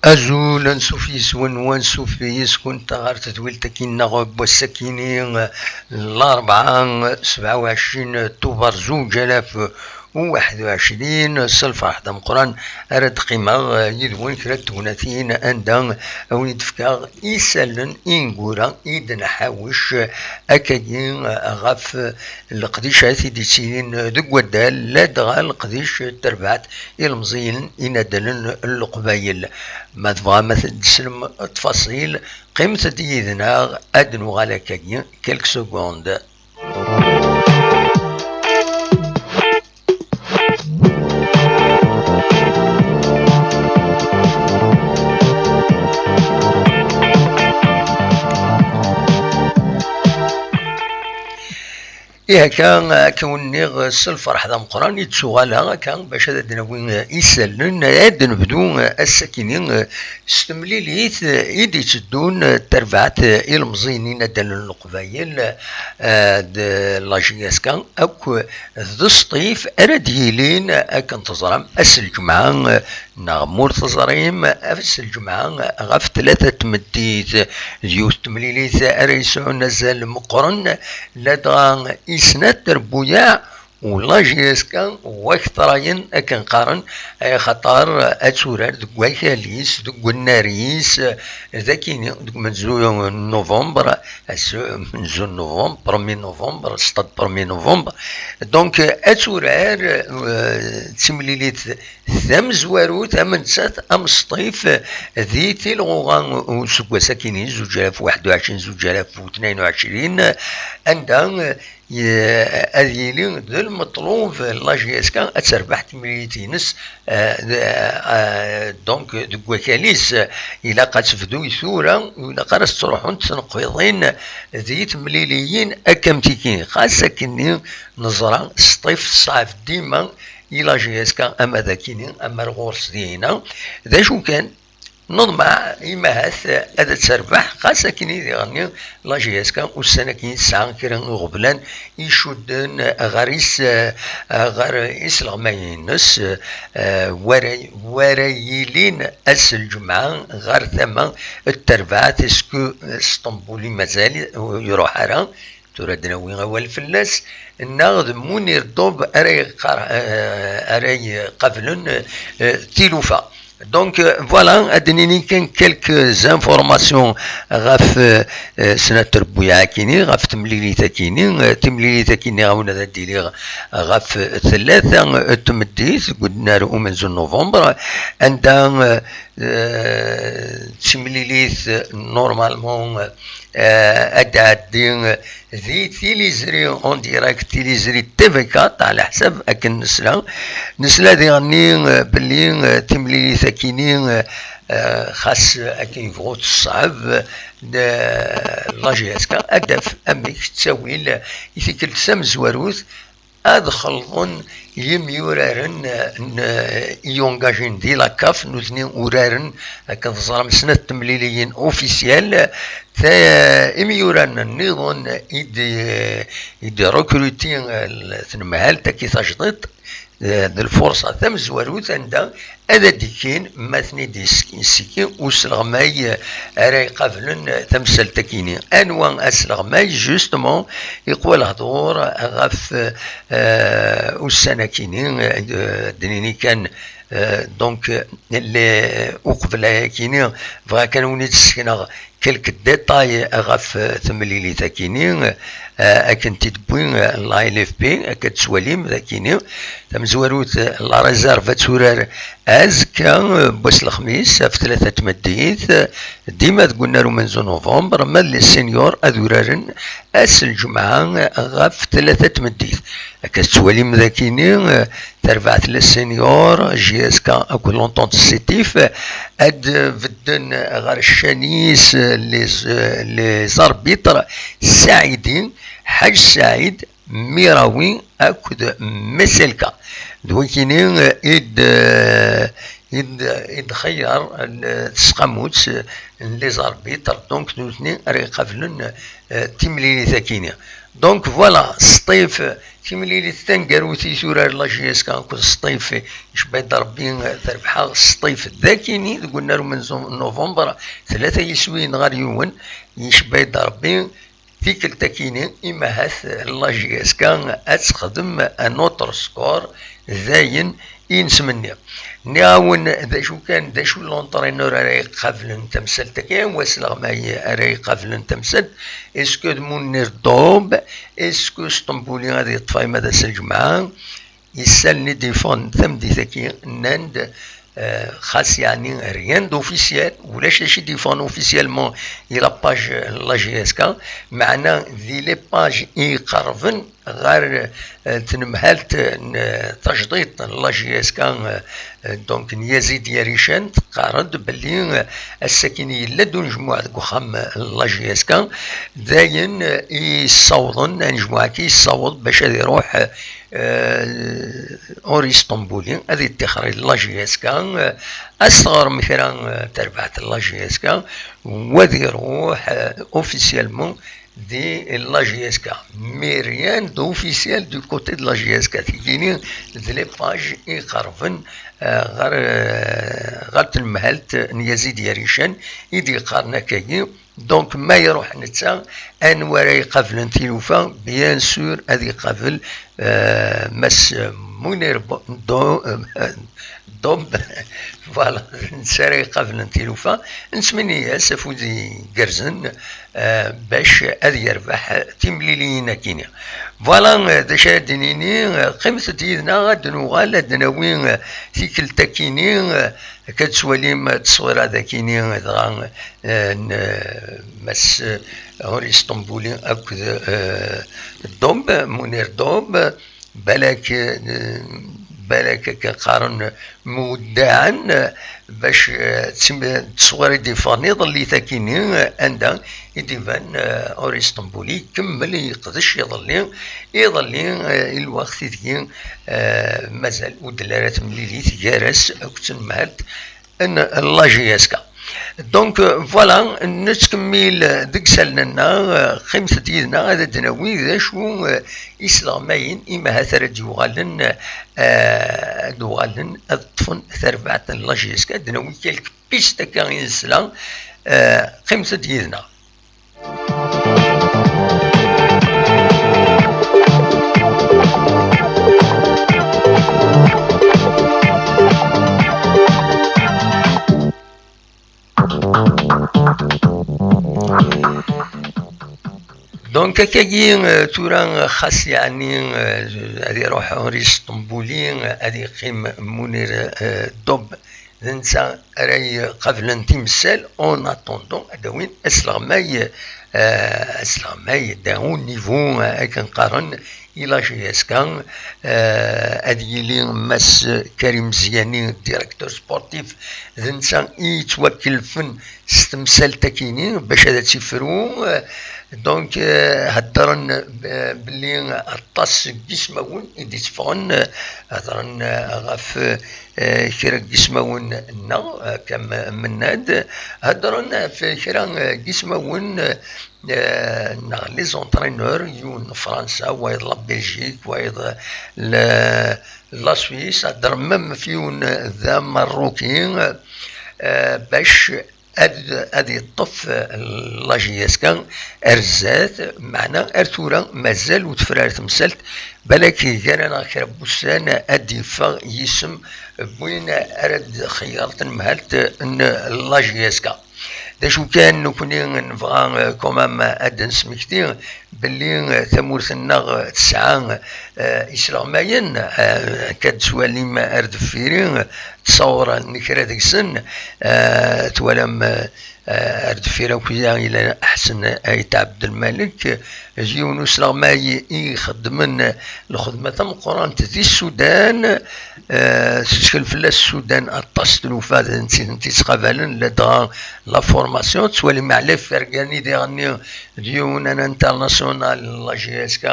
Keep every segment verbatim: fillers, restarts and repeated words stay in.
Azul, ansuf yes-wen, wansuf yes-kent ɣer tedwilt-agi-nneɣ n wass-akini, Larebɛa, sebɛa u ɛecrin Tubeṛ zuǧ alaf u waḥed u ɛecrin. S lferḥ d ameqqran ara d-qqimeɣ yid-wen kra n tegnatin anda a wen-d-fkeɣ isallen ineggura i d-nḥawec akkagi ɣef leqdicat i d-yettilin deg waddal, ladɣa leqdic n terbaɛt ilemẓiyen inaddalen n Leqbayel. Ma tebɣam ad d-teslem ttfaṣil, qqimet-d yid-neɣ, ad d-nuɣal akkagi quelques secondes. Ihi akka, akka wen-nniɣ, s lferḥ d ameqqran i d-ttuɣaleɣ akka bac ad d-nawi isallen, ad d-nebdu ass-akini s temlilit i d-itteddun terbaɛt ilemẓiyen inaddalen n Leqbayel, eh, d la J S K akk d Sṭif ara d-yilin, akken teẓram, ass n lǧemɛa, neɣ ma ur teẓrim, ass n lǧemɛa ɣef tlata n tmeddit, d yiwet n temlilit ara yesɛun azal meqqren, ladɣa i snat trebbuyaɛ, u la J S K waktrayen akken qqaren, axaṭer ad turar deg wakal-is, deg unnar-is, d akini deg umenzu n novembre, ass, amenzu n novembre, premier novembre, stade premier novembre. Donc, ad turar, euh, d timlilit tamezwarut, am nettat, am Sṭif, di tilɣuɣa n useggas akini, zuǧ alaf u waḥed u ɛecrin, zuǧ alaf u tnayen u ɛecrin, anda, eh, ad yili d lmeṭlub la J S K ad terbeḥ timlilit-ines, eh, d-, eh, donc, deg wakal-is, eh, ilaq ad tebdu i tura, ur ilaq ara tettruḥunt tneqqiḍin di temliliyin akka am tigi. Xas akkenni neẓra Sṭif teṣɛeb dima i la J S K ama d akini, ama ar ɣur-s dihina. D acu kan, neḍmeɛ imahat ad terbeḥ, xas akini diɣenni la J S K ussan-agi tesɛa kra n uɣeblan icudden ɣer is-, ɣer isleɣmayen-ines, eh, wara, wara yilin ass n lǧemɛa ɣer tama n terbaɛt, est-ce que Sṭembul i mazal ur iruḥ ara? Tura ad d-nawi awal fell-as, neɣ d Munir Ḍub ara yeqqar-, eh, ara iqablen, eh, tilufa. Donc, euh, voilà, ad d-nini kan quelques informations ɣef, euh, euh, snat trebbuyaɛ akini, ɣef temlilit akini, euh, timlilit akini ɣawen ad d-iliɣ ɣef tlata, euh, tmeddit, deg unnar umenzu n novembre, anda, euh, euh, timlilit, euh, normalement, euh, euh, ad d-tɛeddi, euh, di tiliẓri en direct, tiliẓri T V quatre, ɛla ḥsab akken nesla. Nesla diɣenni, eh, belli, eh, timlilit akini, eh, eh, xas akken yebɣu teṣɛeb, eh, la J S K ad d-taf amek ttawil i tikkelt tamezwarut ad xelḍen yimyuraren, eh, n, eh, i yungajin di la CAF, nutni uraren, akken teẓram, snat temliliyin officielles, ta-, imyuraren nniḍen i d-, i d-recruti, eh, tnemhalt-agi tajdiṭ, eh, d lfurṣa tamezwarut anda ad d-ikkin ma ten-id-yessiki usleɣmay, eh, ara iqablen, eh, tamsalt-akini. Anwa asleɣmay, justement, iqwa lehdur ɣef, eh, ussan-akini, eh, d-nini kan, eh, donc, eh, les, uqbel ayakini, bɣiɣ kan wen-id-ssekneɣ quelques détails ɣef, eh, temlilit-akini, eh, akken t-id-wwi, eh, la L F P, akka tettwalim d akini. Tamezwarut, eh, la réserve ad turar azekka, eh, n wass lexmis, ɣef tlata n tmeddit, eh, dima deg unnar umenzu novembre, ma d les seniors ad uraren ass n lǧemɛa, eh, ɣef tlata n tmeddit. Akka tettwalim d akini, eh, tarbaɛt n les seniors, J S K akked l'Entente Sétif, eh, ad bedden ɣer ccan-is, eh, les, eh, les arbitres Saɛidi, Ḥaǧ Saɛid, Mirawi akked Meselka. D wikini, eh, i d, eh, i d, i d-xeyyar, eh, tesqamut, eh, n les arbitres, donc nutni ara iqablen, eh, timlilit-akini. Donc voilà, Sṭif, timlilit taneggarut i turar la J S K akked Sṭif, icebba-d Rebbi, eh, terbeḥ-aɣ Sṭif d akini deg unnar umenzu n novembre, tlata yiswiyen ɣer yiwen, icebba-d Rebbi, tikkelt akini, imahat la J S K ad texdem un autre score, d ayen i nesmenni. Nniɣ-awen d acu kan, d acu l'entraîneur ara iqablen tamsalt-agi, anwa asleɣmay ara iqablen tamsalt? Est-ce que d Munir Dob? Est-ce que Sṭembuli ad yeṭṭef ayen ad ass n lǧemɛa? Isalen i d-yeffɣen tameddit-agi nnan-d, eh, xas yeɛni rien d'officiel, ulac d acu i d-yeffɣen officiellement i la page n la J S K, meɛna di les pages i iqerben ɣer, eh, tnemhalt n, eh, tajdiṭ n la J S K, eh, donc n Yazid Yarican, teqqar-d belli, eh, ass-akin yella-d unejmuɛ deg uxxam n la J S K, dayen, eh, i yessawḍen, anejmuɛ-agi yessaweḍ bac ad iruḥ, eh, eh, ur Isṭenbuli, ad iṭṭixer i la J S K, eh, ad s-teɣrem kra, eh, tarbaɛt n la J S K, u ad iruḥ, eh, officiellement di la J S K. Mais rien d'officiel du côté de la J S K. Tigini d les pages i iqerben, eh, ɣer, eh, ɣer tnemhalt n Yazid Yarican i d-yeqqaren akkagi. Donc, ma iruḥ netta, anwa ara iqablen tilufa? Bien sûr, ad iqabel, euh, Mass Munir Bo-, Do-, euh, Dob. Voilà, d netta ara iqablen tilufa. Nettmenni-as afud igerrzen, euh, bac ad yerbeḥ timliliyin-agi-nni. Voilà, euh, d acu ara d-nini, euh, qqimet-d yid-neɣ, ad d-nuɣal, ad d-nawi, euh, tikkelt-agi-nni, euh, akka ad twalim, euh, tteswira dagi-nni, dɣa, eh, n, eh, Mass, eh, Henri Sṭembuli akked, eh, Dob, Munir Dob, balak, eh, balak akken qqaren muddaɛen, eh, bac, eh, ttim-, tteswira i d-yeffɣen iḍelli takini, eh, anda i d-iban, eh, Henri Sṭembuli ikemmel yeqdec iḍelli, iḍelli, eh, i lweqt ideg, eh, mazal ur d-telli ara temlilit gar-as akked tnemhalt n la J S K. Donc, euh, voilà, nettkemmil deg isallen-nneɣ, euh, qqimet-d yid-neɣ ad d-nawi d acu, euh, isleɣmayen, imahat ara d-yuɣalen, euh, ad uɣalen ad ṭṭfen tarbaɛt n la J S K, ad d-nawi quelques pistes akka i nesla, euh, qqimet-d yid-neɣ. Donc, akkagi, euh, tura, xas yeɛni, euh, ad iruḥ Henri Sṭembuli, euh, ad yeqqim Munir, euh, Dob, d netta ara iqablen timsal, en attendant ad d-awin asleɣmay, euh, asleɣmay d'un haut niveau, euh, akken qqaren, i la J S K, euh, ad yili Mass Karim Ziani, directeur sportif, d netta i yettwakellfen s temsalt-akini, bac ad tt-ifru, euh, Donc, euh, heddren, euh, belli aṭas n yismawen i d-itteffɣen, euh, heddren, euh, ɣef, euh, kra n yismawen-nneɣ, euh, akka m-, mennad, heddren ɣef kra, euh, n yismawen, euh, neɣ les entraîneurs, yiwen n Fransa, wayeḍ la Belgique, wayeḍ, euh, le-, la Suisse, heddren même f yiwen d Amerruki, euh, bac ad, ad yeṭṭef, eh, la J S K ar zdat, meɛna ar tura mazal ur tefra ara temsalt, balak gar-aneɣ kra n wussan ad d-yeffeɣ yisem n win ara d-xeyyreɣ tanmehalt n la J S K. D acu kan, nekkni nebɣa, eh, quand même ad d-nesmekti belli, eh, tamurt-nneɣ, eh, tesɛa, eh, isleɣmayen, eh, akka d-tettwalim ar deffir-i, eh, ttṣawren kra deg-sen, eh, twalam, eh, ar deffir akk-ya yella Ḥsen Ayt Ɛebdelmalek, eh, yiwen usleɣmay i ixeddmen lxedma tameqqrant di Sudan, eh, tettkel fell-as Sudan aṭas tlufa, d netta i tent-yettqabalen, ladɣa la formation, tettwalim Ɛli Fergani diɣenni d yiwen n international n la J S K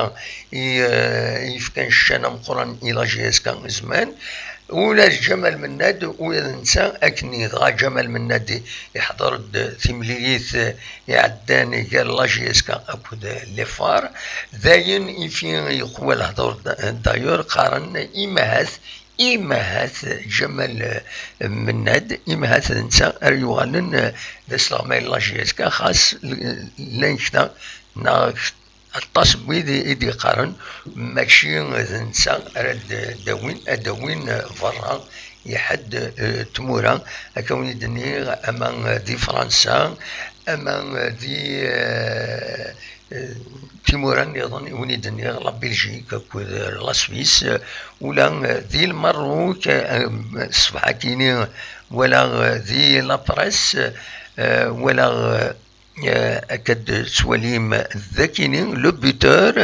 i, eh, i yefkan ccan ameqqran i la J S K zzman. Ula d Ǧamal Mennad, ula d netta akken-nni. Dɣa Ǧamal Mennad iḥḍer-d timlilit, eh, iɛeddan gar la J S K akked les Phares. Dayen ifi yeqwa lehdur d-, d'ailleurs qqaren imahat, imahat Ǧamal, eh, Mennad, imahat d netta ara yuɣalen, eh, d asleɣmay n la J S K, xas l-, llan kra neɣ aṭas n wid i d-yeqqaren mačči d netta ara d-, d-awin, ad d-awin berra i ḥedd, eh, tmura, akka win i d-nniɣ, ama di Fransa, ama di, eh, eh, timura nniḍen, win i d-nniɣ, la Belgique akked la Suisse, eh, ula, eh, di Lmerruk, eh, ṣṣbeḥ akini walaɣ, eh, di la presse, eh, walaɣ, eh, eh, akka d-tettwalim d akini, le buteur,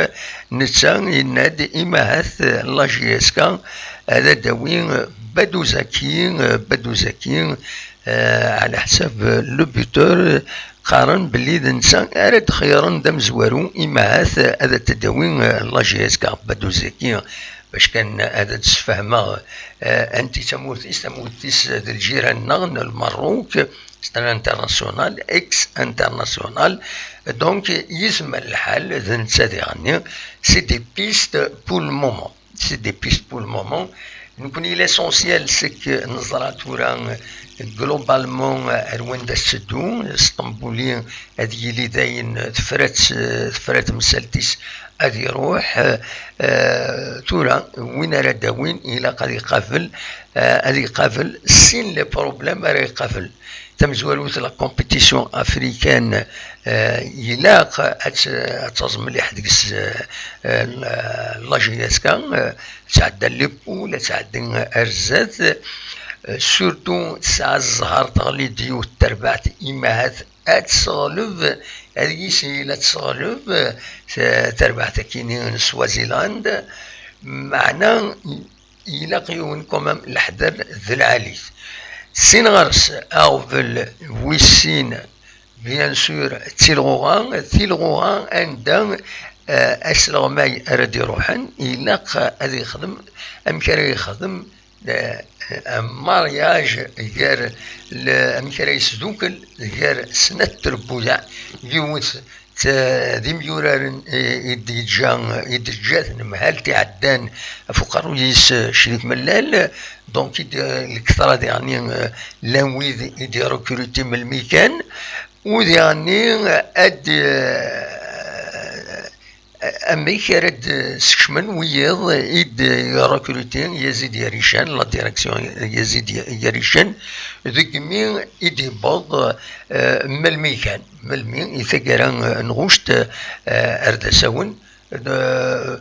netta yenna-d imahat, eh, la J S K ad d-tawi, eh, Badou Zaki, eh, Badou Zaki, eh, ɛla ḥsab, eh, le buteur, qqaren belli d netta ara d-xeyyren d amezwaru, imahat, eh, ad d-tawi, eh, la J S K. Badou Zaki, bac kan ad d-sfehmeɣ, eh, anti tamurt-is, tamurt-is d lǧiran-nneɣ n Lmerruk, c'est un international, ex-international. Donc, yezmer lḥal d netta diɣenni. C'est des pistes pour le moment. C'est des pistes pour le moment. Nekkni, l'essentiel, c'est que neẓra tura, globalement, ar wanda tetteddu. Sṭembuli ad yili dayen tefra-tt, tefra temsalt-is ad iruḥ. Eh, tura, win ara d-awin, ilaq ad iqabel, eh, ad iqabel sin les problèmes ara iqabel. Tamezwarut, la compétition africaine, eh, ilaq ad t-, ad taẓ mliḥ deg-s, eh, eh, la J S K, eh, tɛedda les poules, ad tɛeddi ar zdat, eh, surtout tesɛa zzher, teɣli-d yiwet terbaɛt, imahat ad tesseɣleb, ad yisel ad tesseɣleb, eh, terbaɛt akini n Swaziland, meɛna ilaq yiwen quand même leḥder d lɛali. Sin ɣer-s aɣbel wis sin, bien sûr, d tilɣuɣa, tilɣuɣa anda, eh, asleɣmay ara d-iruḥen, ilaq ad yexdem, amek ara yexdem, eh, un mariage gar le-, amek ara yesdukel gar snat trebbuyaɛ, yiwet d, d imyuraren i, i d-yeǧǧa, i d-teǧǧa tnemhalt iɛeddan ɣef uqerruy-is, eh, Crif Mellal. Donc, i d-, lketṛa diɣenni, eh, llan wid i d-irekruti melmi kan, u diɣenni ad, eh, amek ara d-skecmen wiyiḍ i d-irekruti Yazid Yarican, la direction Yazid Yarican, deg mi i d-yewweḍ, eh, melmi kan, melmi i taggara, eh, n ɣuct, eh, ar d asawen, eh,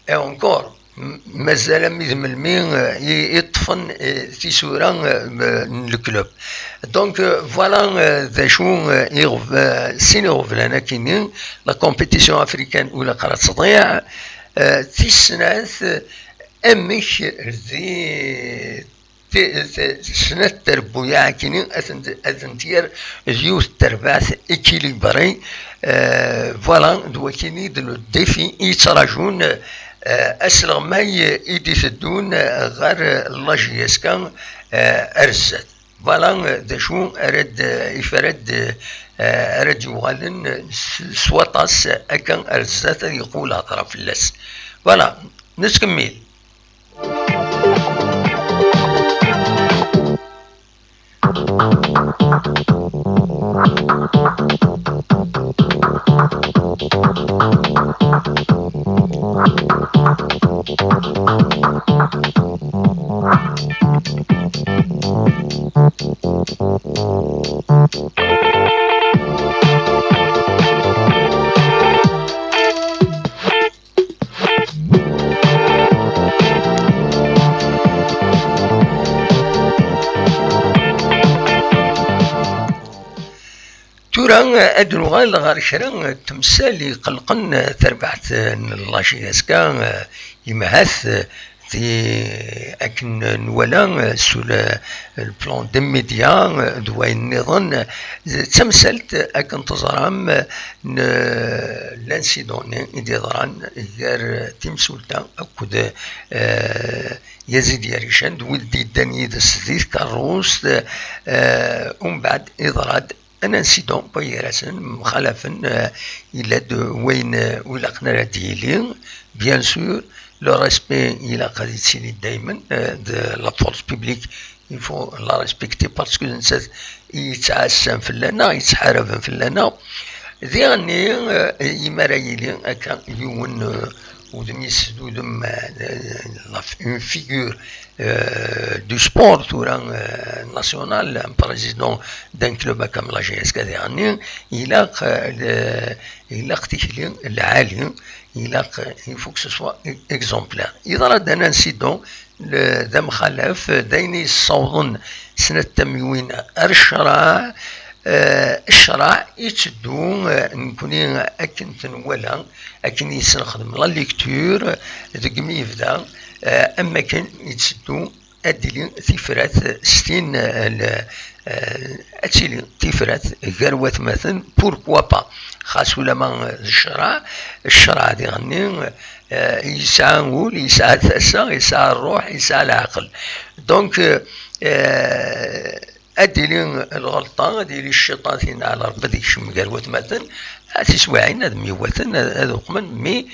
et encore, m-, mazal armi d melmi, eh, i, i ṭṭfen, eh, tisura, eh, n leklub. Donc, eh, voilà, eh, d acu, eh, iɣeb-, eh, sin iɣeblan akini, la compétition africaine ur ilaq ara ad tḍiɛ, eh, tis snat, eh, amek di ti-, ti-, snat trebbuyaɛ akini, ad tent-, ad tent-yerr d yiwet n terbaɛt équilibrée. Euh, voilà, d wakini d le défi i yettrajun, euh, asleɣmay i d-iteddun ɣer la J S K, euh, ar zdat. Voilà, euh, d acu ara d-, ifara d-, euh, ara d-yuɣalen s, s waṭas akka ar zdat ad yeqqu lehḍra fell-as. Voilà, nettkemmil. Tura ad nuɣal ɣer kra n temsal iqellqen tarbaɛt n la J S K, imhat di, akken nwala sur le, le plan des médias d wayen nniḍen, d tamsalt akken teẓram n l'incident-nni i d-yeḍran gar timsulta akked, eh, Yazid Yarican d wid d-yeddan yid-s di tkeṛṛust, eh, umbeɛd yeḍra-d un incident n wayen gar-asen mxalafen, eh, yella-d wayen, eh, ur ilaqen ara ad d-yili. Bien sûr, le respect ilaq ad yettili daymen, eh, de la force publique, il faut la respecter parce que d nettat i yettɛassan fell-aneɣ, yettḥaraben fell-aneɣ. Diɣenni, eh, imi ara yili akka yiwen, eh, udem-is d udem, eh, la f-, une figure, euh, du sport tura, euh, national, un président d'un club comme la J S K diɣenni, ilaq, euh, le, ilaq tikli lɛali, ilaq, il faut que ce soit e-, exemplaire. Yeḍra-d un incident, le, d amxalaf, d ayen yessawḍen snat tamiwin ar ccṛeɛ, Eh, ccṛeɛ itteddu, eh, nekkni akken t-nwala, akken i s-nexdem la lecture, deg mi yebda, eh, am wakken itteddu ad d-tili tifrat s tin, eh, l-, eh, ad tili tifrat gar watmaten, pourquoi pas? Xas ulama d ccṛeɛ, ccṛeɛ diɣenni, eh, yesɛa ul, yesɛa tasa, yesɛa ṛṛuḥ, yesɛa leɛqel. Donc, eh, ad d-tili lɣelṭa, ad yili cciṭan, tinɛel Ṛebbi ad ikcem gar watmaten, ad tiswiɛin ad myewwaten, ad, ad uqmen, mais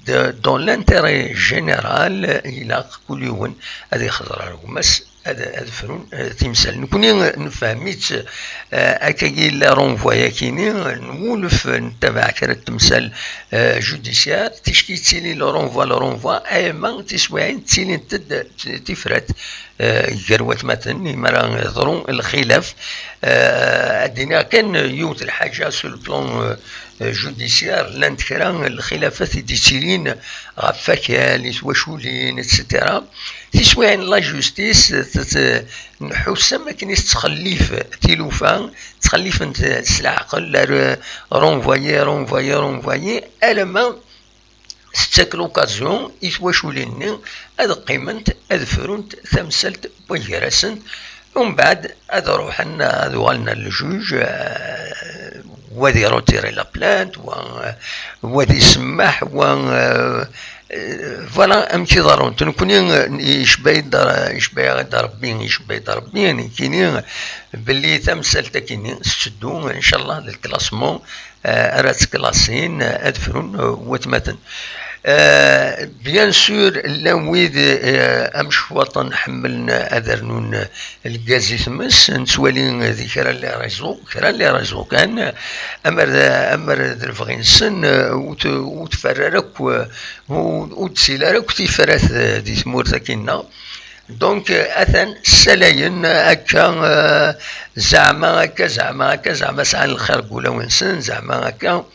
de, dans l'intérêt général, ilaq kul yiwen ad ixẓer ar gma-s, ad, ad frun, eh, timsal. Nekkni nefhem-itt, eh, akkagi la renvoi-akini, nwulef, nettabaɛ kra n temsal, eh, judiciaire, ticki yettili le renvoi, le renvoi, ama tiswiɛin ttilint-d t-, tifrat, eh, gar watmaten, imi ara yeḍru lxilaf. Eh, ad d-iniɣ kan yiwet lḥaǧa sur le plan, eh, judiciaire, llant kra n lxilafat i d-yettilin ɣef wakal, i twaculin, et cetera. Tiswiɛin la justice, t-, t-, nḥuss am akken i tettxellif tilufa, ttxellifent s leɛqel, ar, eh, renvoyer, renvoyer, renvoyer, alamma tettak l'occasion i twaculin-nni ad qqiment, ad frunt tamsalt n wagar-asent. Umbeɛd ad ruḥen, ad uɣalen ar ljuj, eh, wa ad irotiri la plainte, wa, wa ad isemmeḥ, wa, eh, eh, voilà amek i ḍerrunt. Nekkni, eh, yecba-yi-d, yecba-yaɣ-id Rebbi, yecba-yi-d Rebbi, nekkini belli tamsalt-akini tetteddu, incallah, d lklasmu, eh, ara ttklasin, eh, ad frun, eh, watmaten. Eh, bien sûr, llan wid, eh, amecwaṭen ḥemmlen ad rnun lgaz i tmes, nettwali di kra n les réseaux, kra n les réseaux kan, amer d, amer d lebɣi-nsen, eh, ur t-, ur tferrar akk, eh, ur, ur d-ttili ara akk tifrat, eh, di tmurt akkinna. Donc, euh, atan ssalayen akka, euh, zeɛma akka, zeɛma akka, zeɛma sɛan lxir deg wulawen-nsen, zeɛma akka,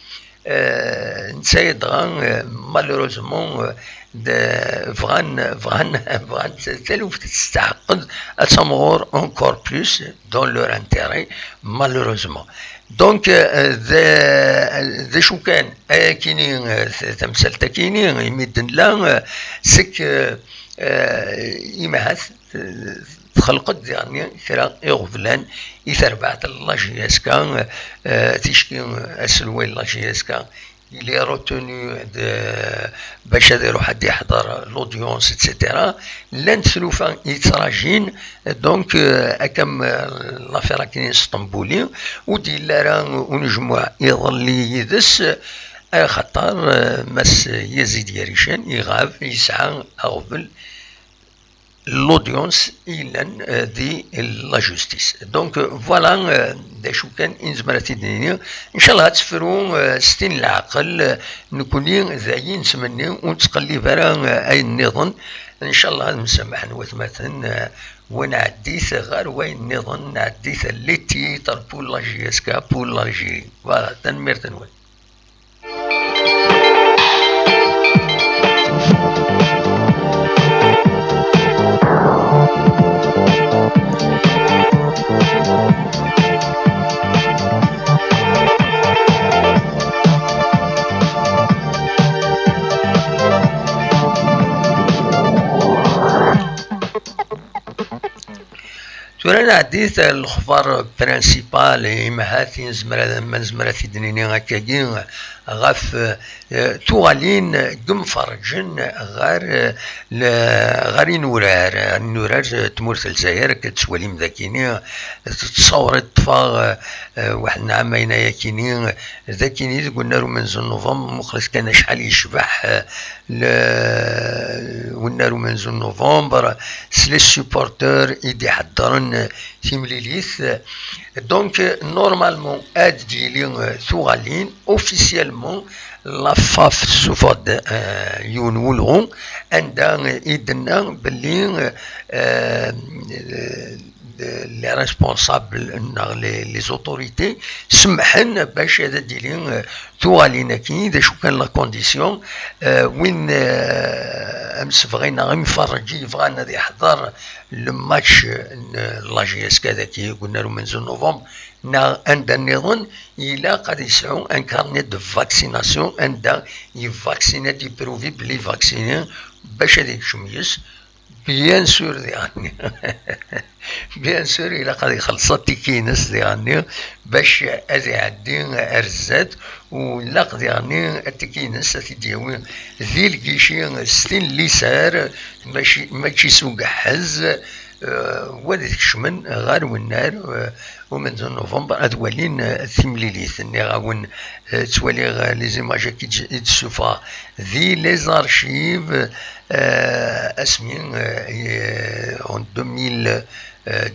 euh, netta yedɣa, euh, malheureusement, euh, d-, bɣan, bɣan, bɣan taluft ad testeɛqed, ad tamɣur encore plus dans leur intérêt, malheureusement. Donc, euh, d-, d acu kan, ayakini, euh, tamsalt-akini, imi d-nella, euh, c'est que, euh, imhat, euh, txelq-d diɣen kra iɣeblan i terbaɛt n la J S K, eh, ticki aselway n la J S K il est retenu de, bac ad iruḥ ad d-iḥḍer l'audience, et cetera. Llant tlufa yettrajin, donc, euh, akka am, euh, l'affaire akken n Sṭembuli, ur d-yelli ara unejmuɛ iḍelli yid-s, axaṭer, euh, Mass Yazid Yarican iɣab, yesɛa aɣbel l'audience i yellan, euh, di la justice. Donc, euh, voilà, euh, d acu kan i nezmer ad t-id-nini. Ncallah ad tefru, euh, s tin n leɛqel, euh, nekkni d ayen nettmenni, ur nettqellib ara, euh, ayen nniḍen. Ncallah ad msamaḥen watmaten, euh, ur nɛeddi-t ɣer wayen nniḍen, nɛeddi-t les titres pour la J S K, pour l'Algérie. Voilà, tanemmirt-nwen. Tura nɛeddi-t lexbar principal, imahat i nezmer ad, ma nezmer ad t-id-nini akkagi, ɣef, eh, tuɣalin n yimferrǧen ɣer, eh, le-, ɣer inurar, ɣer inurar n tmurt n Lezzayer, akka tettwalim dakini, tettṣawret ṭṭfeɣ, eh, waḥed n ɛamayen ayakini, dakini deg unnar umenzu n Nuvember, muqlet kan acḥal yecbeḥ, eh, le-, unnar umenzu n Nuvember, s les supporters i d-iḥeddren timlilit. Donc, normalement, ad d-yili, euh, tuɣalin, officiellement, la FAF tessufeɣ-d, euh, yiwen n wulɣu, anda i d-tenna belli, euh, les responsables neɣ les, les autorités semmḥen bac ad d-yili, euh, tuɣalin-agi, d acu kan la condition, euh, win, euh, amsebɣi neɣ imferrǧ i yebɣan ad iḥḍer le match n la J S K dagi deg unnar umenzu n Nuvember, neɣ anda nniḍen, ilaq ad yesɛu un carnet de vaccination anda yevvaksina, ad yipruvi belli vacciné bac ad yekcem yes. Bien sûr, diɣen. Bien sûr, ilaq ad ixelleṣ atiki-ines diɣen bac ad iɛeddi ar zdat, u ilaq diɣen atiki-ines ad t-id-yawi di lgici s tin n lisar, mačči, mačči s ugeḥḥez, eh, wad ikecmen ɣer wennar, eh, umenzu n Nuvember ad walin, eh, timlilit. Nniɣ-awen, eh, ttwaliɣ, eh, les images-agi i d-, i d-ssufɣeɣ di les archives, eh, asmi, eh, en deux mille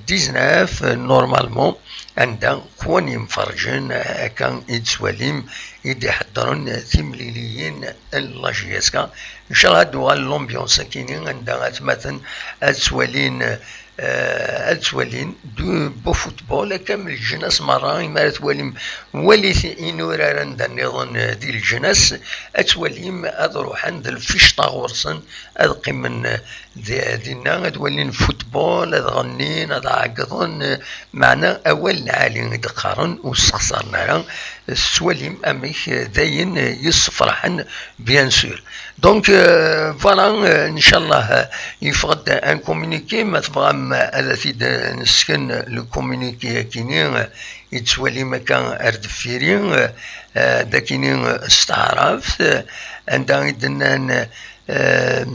dix-neuf, eh, normalement, anda qwan yimferrǧen, eh, akka i d-ttwalim, i d-iḥeddren timliliyin n la J S K. Ncallah ad d-tuɣal l'ambiance-agi-ni, anda atmaten ad ttwalin, eh, ad ttwalin du beau football, akka am leǧnas merra, imi ara twalim walit inurar anda nniḍen, eh, di leǧnas, ad twalim ad ruḥen d lficṭa ɣur-sen, ad qqimen, eh, di-, dinna, ad walin football, ad ɣennin, ad ɛeggḍen, eh, meɛna awal lɛali i d-qqaren, ur ssexṣaren ara, eh, tettwalim amek, eh, d ayen, eh, yessefraḥen, bien sûr. Donc, euh, voilà, euh, ncallah, euh, yeffeɣ-d un communiqué, ma tebɣam, euh, ad t-id-nesken le communiqué-agi-ni, euh, i d-tettwalim akka ar deffir-i, euh, euh, d akini, euh, s taɛrabt, euh, anda i d-nnan, euh,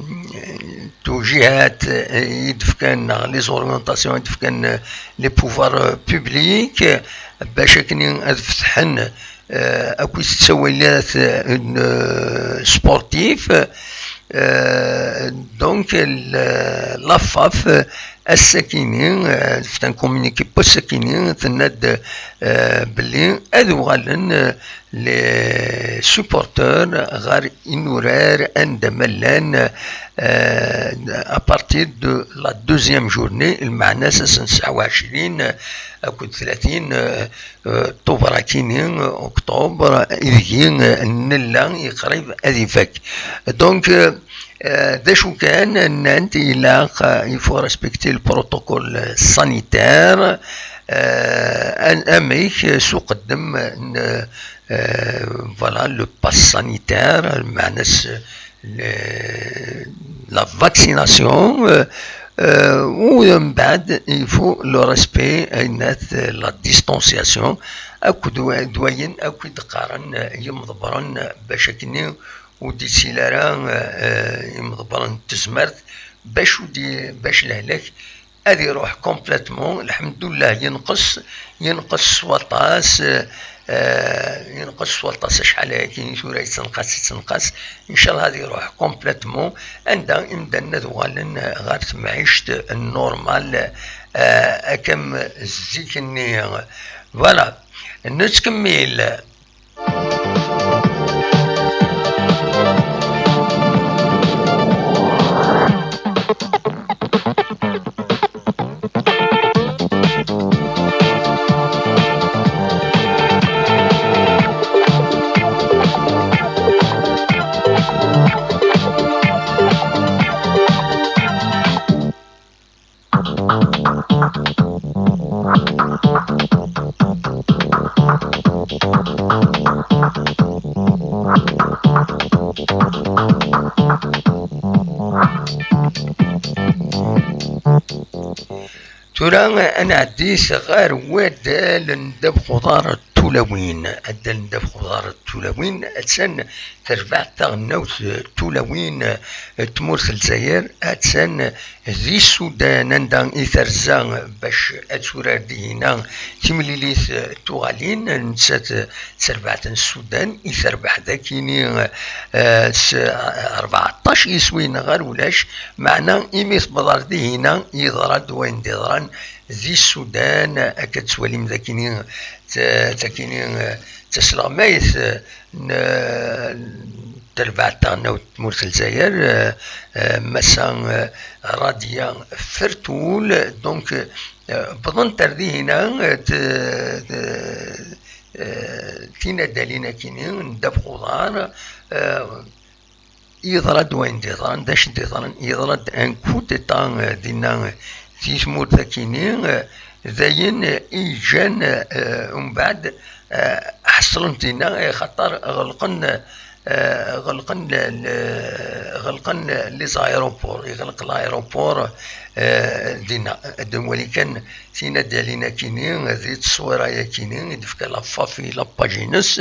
tewjihat, euh, i d-fkan, neɣ les orientations i d-fkan, euh, les pouvoirs, euh, publics, euh, bac akken ad fetḥen euh, akkit ttawilat, euh, n, euh, sportif. Euh, donc, le, la FAF, euh, ass-akini, euh, c'est un communiqué post-akini, tenna-d, euh, belli ad uɣalen, euh, les supporters ɣer inurar anda ma llan, euh, à partir de la deuxième journée, lmeɛna ass n tesɛa u ɛecrin, euh, akked tlatin, euh, euh, Tuber akini, euh, Octobre, ideg, euh, nella iqrib ad ifak. Donc, euh, euh, d acu kan, nnant ilaq, euh, il faut respecter le protocole sanitaire, euh, am-, amek, euh, s uqeddem n, euh, voilà, le pass sanitaire, lmeɛna-s, le, la vaccination, euh, Euh, u mbeɛd, il faut le respect, ayennat, la distanciation, akked wa-, d wayen akk i d-qqaren, euh, yimḍebbren, euh, bac akkenni ur d-ittili ara, euh, euh, imḍebbren n tezmert, bac ur d-, bac lehlak ad iruḥ complètement. Lḥemdullah, yenqes, yenqes s waṭas, euh, yenqes s waṭas acḥal ayagi tura, yettenqas, yettenqas. Ncallah ad iruḥ complètement, anda imdanen ad uɣalen ɣer temɛict normal, euh, akka am zik-nni. Voilà, nettkemmil. Tura ad nɛeddi ɣer waddal n ddabex uḍar n tulawin. Addal n ddabex uḍar n tulawin, attan terbaɛt taɣelnawt n tulawin n tmurt n Lezzayer, attan di Sudan, anda i terza bac ad turar dihina timlilit n tuɣalin. Nettat d terbaɛt n Sudan i terbeḥ dakini, eh, s rbeɛṭac yiswiyen ɣer ulac, meɛna imi tewweḍ ar dihina yeḍra-d wayen d-yeḍran di Sudan, akka tettwalim dakini, t-, takini, eh, d tasleɣmayt, eh, n, n terbaɛt taɣelnawt n tmurt n Lezzayer, eh, eh, Massa, eh, Radia Fertul. Donc, eh, wwḍent ar dihina, eh, t-, t-, eh, tinadalin akini n ddabex uḍar, eh, yeḍra-d wayen d-yeḍran. D acu d-yeḍran? Yeḍra-d un coup d'état, eh, dinna, eh, di tmurt akini, eh, d ayen, eh, i yeǧǧan, eh, umbeɛd, eh, ḥeṣlen dinna, eh, xaṭer ɣelqen, eh, ɣelqen le-, le-, ɣelqen les aéroports, yeɣleq l'aéroport, eh, dinna. Ad nwali kan tinadalin akini, di tteswira yakini i d-tefka la F A F i la page-ines,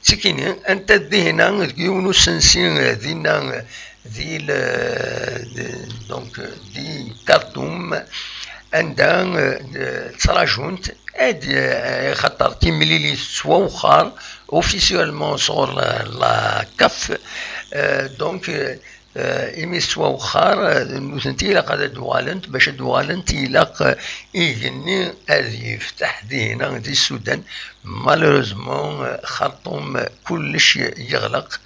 tikini, anta d dihina deg yiwen usensi, dinna, di le-, de-, donc, di Khartoum, anda, eh, ttrajunt ad, eh, xaṭer timlilit tettwawexxer officiellement sɣur la, la CAF, eh, donc, eh, eh, imi tettwawexxer, eh, nutenti ilaq ad d-uɣalent, bac ad d-uɣalent ilaq, eh, igenni ad yefteḥ dihina di Sudan. Malheureusement, eh, Xerṭum, eh, kullec yeɣleq.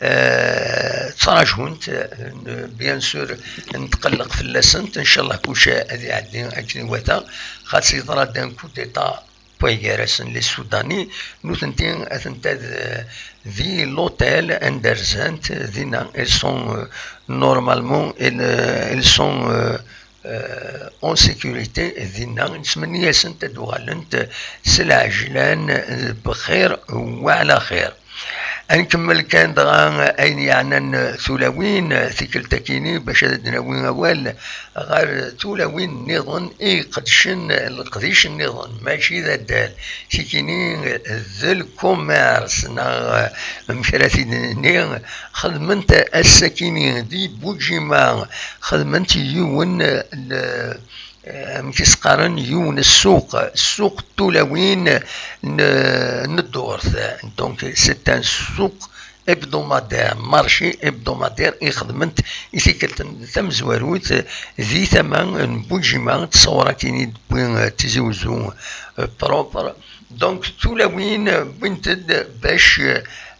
Eh, ttrajunt, eh, bien sûr, netqelleq fell-asent. Ncallah kullec ad iɛeddi akken iwata, xas yeḍra-d un coup d'état n way gar-asen les Soudanais, nutenti atent-a d-, di l'hôtel anda rzant, dinna, elles sont, euh, normalement, elles, euh, elles sont, euh, euh, en sécurité, dinna, nettmenni-asent ad uɣalent s lɛejlan, euh, bxir wa ɛla xir. Ad nkemmel kan dɣa ayen yeɛnan tulawin, tikkelt-akini, bac ad d-nawi awal ɣer tulawin nniḍen i iqedcen leqdic nniḍen, mačči d addal. Tikini d lkumers, neɣ amek ara t-id-nini, xedment ass-akini di Bujima, xedment yiwen n, eh, amek i s-qqaren, yiwen ssuq, ssuq n tulawin n, n ddurt. Donc, c'est un ssuq hebdomadaire, marché hebdomadaire i xedment i tikkelt tamezwarut di tama n Bujima, ttṣawur akin i d-tewwi, eh, Tizi Wezzu, eh, propre. Donc, tulawin wwint-d bac,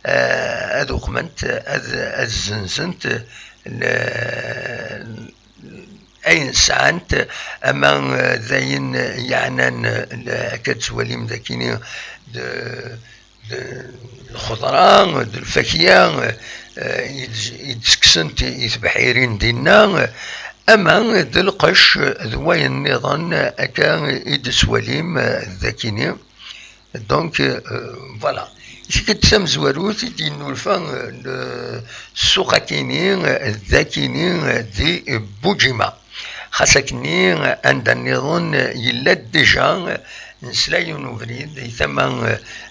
eh, ad uqment, ad, ad zenzent, eh, le-, ayen sɛant, ama, eh, d ayen yeɛnan, eh, le-, akka tettwalim d akini d, d lxeḍra, d lfakya, eh, i d-, i d-sseksent i tebḥirin dinna, ama d lqecc d wayen nniḍen akka i d-tettwalim, eh, d akini. Donc, euh, voilà. Tikkelt tamezwarut i d-yennulfa, euh, le ssuq akini, euh, d akini, euh, di Bujima. Xas akkenni, anda nniḍen yella-d déjà nesla yiwen ubrid i tama,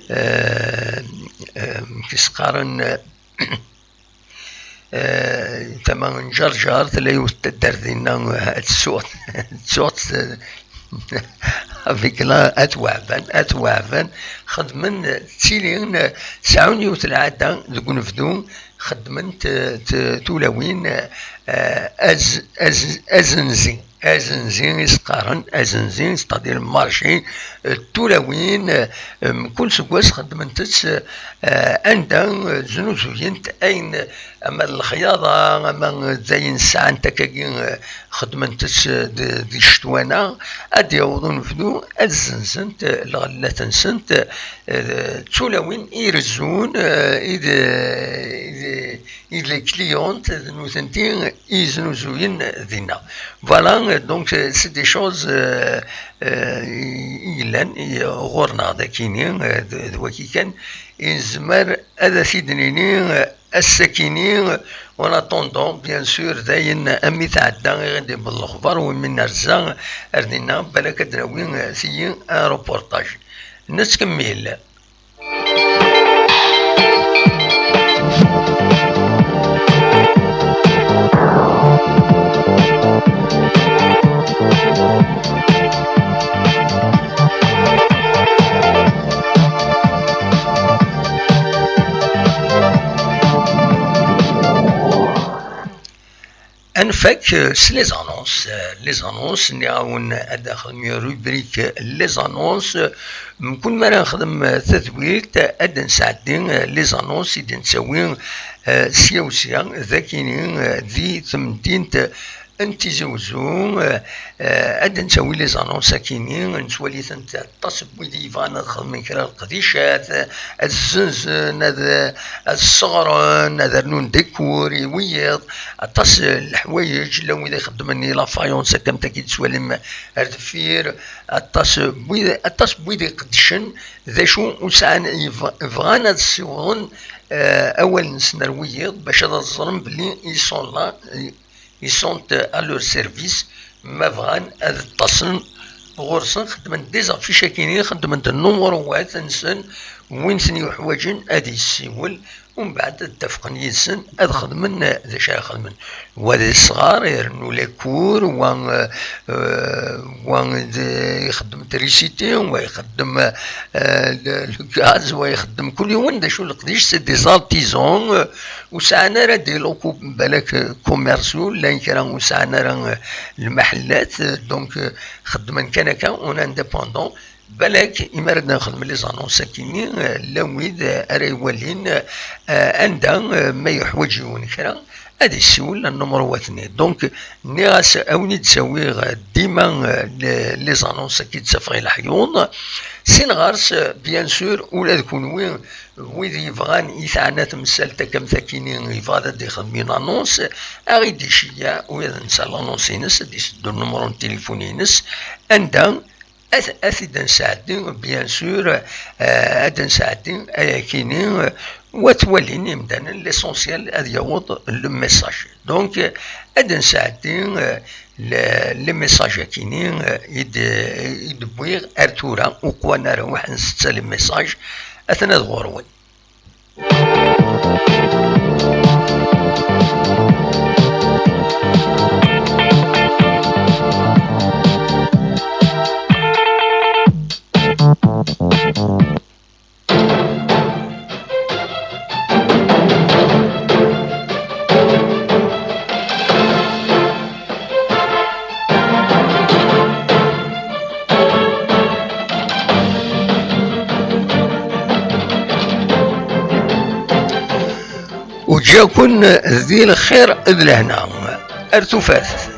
eh, eh, amek i s-qqaren, eh, tama n Ǧerǧer, tella yiwet n taddart dinna, eh, tsuɣt, tsuɣt, eh, avec la, At Waɛban, At Waɛban, xedmen, ttilin, sɛun yiwet lɛada deg unebdu, xeddment, eh, t-, tulawin, eh, az-, az-, azenzi. Azenzi i s-qqaren, azenzi, c'est-à-dire marché, eh, tulawin, eh, mkul seg wass xeddment-tt, eh, anda, eh, znuzuyent ayen, ama d lexyaḍa, ama d ayen sɛant akkagi, eh, xeddment-tt, eh, d, di ccetwa-a, ad d-yaweḍ unebdu, ad zenzent, eh, lɣellat-nsent, eh, d tulawin i rezzun, eh, i d, i d, i d les clientes, d nutenti i yeznuzuyen dinna. Voilà, donc, euh, c'est des choses, euh, euh, i, i yellan, i, ɣur-neɣ d akini, euh, d, d waki kan, i nezmer ad t-id-nini, euh, ass-akini, euh, en attendant, bien sûr, dayen, ami tɛedda, i ɣ-d-ibel lexbar, wimi nerza, ar dinna, balak ad d-nawi, euh, tigi, un reportage. Nettkemmil. Ad nfak, euh, s les annonces. Euh, les annonces, nniɣ-awen ad d-nexdem une rubrique, euh, les annonces. Mkul mi ara nexdem, euh, tadwilt, ad d-nesɛeddi, euh, les annonces i d-nettawi, euh, sya u sya, d akini, euh, di temdint, euh, n Tizi Wezzu, euh, euh, ad d-nettawi les annonces akini, nettwali-tent aṭas n wid yebɣan ad xedmen kra n leqdicat, ad zzenzen, ad, ad sseɣren, ad rnun décor i wiyiḍ, aṭas n leḥwayeǧ, llan wid ixeddmen i la faïence, akka am taki tettwalim ar deffir, aṭas n wid, aṭas n wid iqeddcen d acu ur sɛan, yebɣ-, bɣan ad ssiwḍen, eh, awal-nsen ar wiyiḍ, bac ad ẓren belli ils sont là, ils sont à leur service, ma bɣan ad ṭṭasen ɣur-sen, xeddmen des affiches akini, xeddmen-d numuṛuwat-nsen, win ten-yuḥwaǧen ad yessiwel, umbeɛd ad ttafqen yid-sen ad xedmen d acu ara xedmen. Wa d asɣar, irennu les cours, wa, euh, euh, wa d, ixeddem trisiti, wa ixeddem, euh, le, le gaz, wa ixeddem kul yiwen d acu leqdic, c'est des artisans, euh, ur sɛan ara des locaux, balak, euh, commerciaux, llan kra ur sɛan ara, euh, lmaḥellat, euh, donc, euh, xeddmen kan akka, en indépendant. Balak, imi ara d-nexdem les annonces akini, euh, llan wid, euh, ara iwalin, euh, anda, euh, ma yuḥwaǧ yiwen kra, ad issiwel ar numuṛuwat-nni. Donc, nniɣ-as, a win i d-ttawiɣ, euh, dima, euh, les, les annonces-agi d-ttafeɣ i leḥyuḍ. Sin ɣer-s, euh, bien sûr, ula d kunwi, wid yebɣan i teɛna temsalt akka am takini, yebɣa ad d-ixdem une annonce, a ɣ-id-iceyyeɛ, u ad nsa l'annonce-ines, ad d-iseddu numuṛu n tilifun-ines, anda ad, ad t-id-nesɛeddi, bien sûr, euh, ad d-nesɛeddi ayakini, euh, wa twalin imdanen, l'essentiel ad yaweḍ le message. Donc, euh, ad d-nesɛeddi, euh, le, le message akini, euh, i d-, i d-wwiɣ ar tura, uqwan ara waḥ nsetta le message, atan ad ɣur-wen. Uǧǧaw-ken di lxir d lehna. Ar tufat.